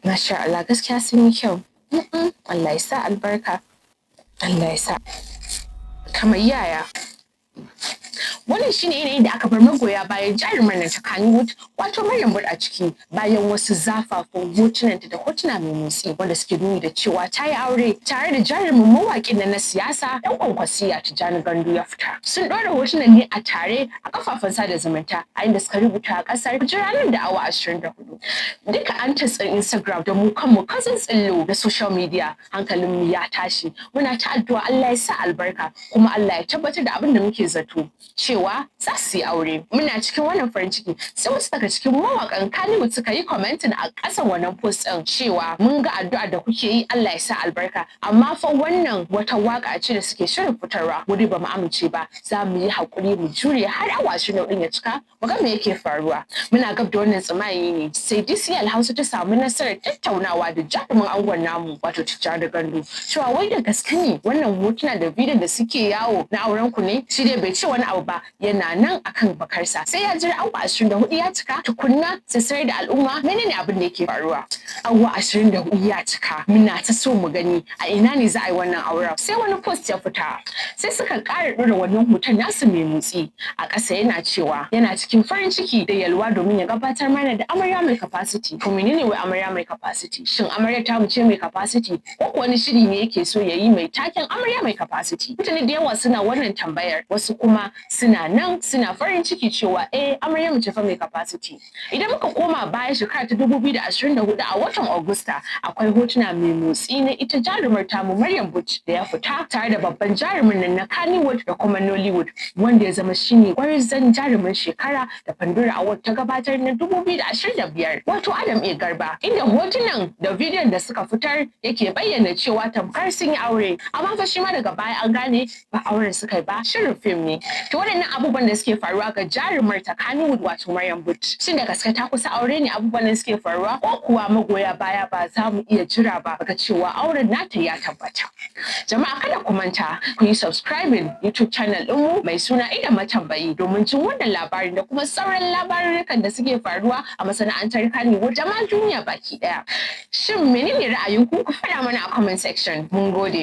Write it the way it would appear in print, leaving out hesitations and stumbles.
Masha Allah, gaskiya sun yi kyau. Allah ya sa albarka. Allah ya sa. Kamar yaya. Wannan shine yanayin da aka bar magoya bayan jarumar nan ta Kannywood, wato Maryam Booth, a ciki bayan wasu zafafan hotunanta da hotuna mai motsi wanda suke nuni da cewa ta yi aure tare da jarumin mawaƙin nan na siyasa, ɗan Kwankwasiyya, Tijjani Gandu ya fita. Sun ɗora hotunan ne a tare a kafafen sada zumunta, a inda suka rubuta a ƙasar ranar da awa 24. Duka an tatsin Instagram da mu kanmu cousin tsillo na social media, hankalinmu ya tashi. Muna ta addu'a Allah ya sa albarka kuma Allah ya tabbatar da abin da muke zato cewa za su yi aure. Muna cikin wannan farin ciki sai wasu daga cikin mawakan Kannywood suka yi commenting a ƙasan wannan post ɗin cewa mun ga addu'a da kuke yi, Allah ya sa albarka, amma fa wannan wata waka ce da suke shirin fitarwa, wuri ba mu amince ba, za mu yi haƙuri mu jure har awa 24 ya cika mu ga me yake faruwa. Muna gab da wannan tsimayi ne sai DCL Hausa ta samu nasarar tattaunawa da jarumin angon namu, wato Tijjani Gandu, cewa wai da gaske ne wannan hotuna da bidiyon da suke yawo na auren ku ne? Shi dai bai ce wani abu ba, yana nan akan bakarsa, sai ya jira awa 24 ya cika tukunna sai sanar da al'umma menene abin da yake faruwa. Awa 24 ya cika, muna ta so mu gani a ina ne za a yi wannan auren, sai wani post ya fita, sai suka ƙara ɗora wannan hoton nasu mai motsi a ƙasa, yana cewa yana cikin farin ciki da yalwa domin ya gabatar mana da amarya mai capacity. To, menene wai amarya mai capacity? Shin amarya ta mu ce mai capacity ko wani shiri ne yake so ya yi mai taken amarya mai capacity? Mutane da yawa suna wannan tambayar, wasu kuma suna nan suna farin ciki cewa eh, amarya mu ce fa mai capacity. Idan muka koma baya, shekara ta 2024 a watan Agusta, akwai hotuna mai motsi na ita jarumar tamu Maryam Booth da ya fita tare da babban jarumin nan na Kannywood da kuma Nollywood, wanda ya zama shine gwarzon jarumin shekara da Pandora Award ta gabatar na 2025, wato Adam A Garba, inda hotunan da bidiyon da suka fitar yake bayyana cewa tamkar sun yi aure. Amma fa shi ma daga baya an gane ba auren suka yi ba, shirin fim ne. To, waɗannan abubuwan da suke faruwa ga jarumar ta Kannywood, wato Maryam Booth, shin da gaske ta kusa aure ne abubuwan da suke faruwa, ko kuwa magoya baya ba za mu iya jira ba ga cewa auren nata ya tabbata? Jama'a, kada ku manta ku yi subscribing YouTube channel ɗinmu mai suna Idan Matambayi domin jin wannan labarin da kuma sauran labarurrukan da suke faruwa a masana'antar Kannywood da ma duniya baki ɗaya. Shin menene ra'ayinku? Ku faɗa mana a comment section. Mun gode.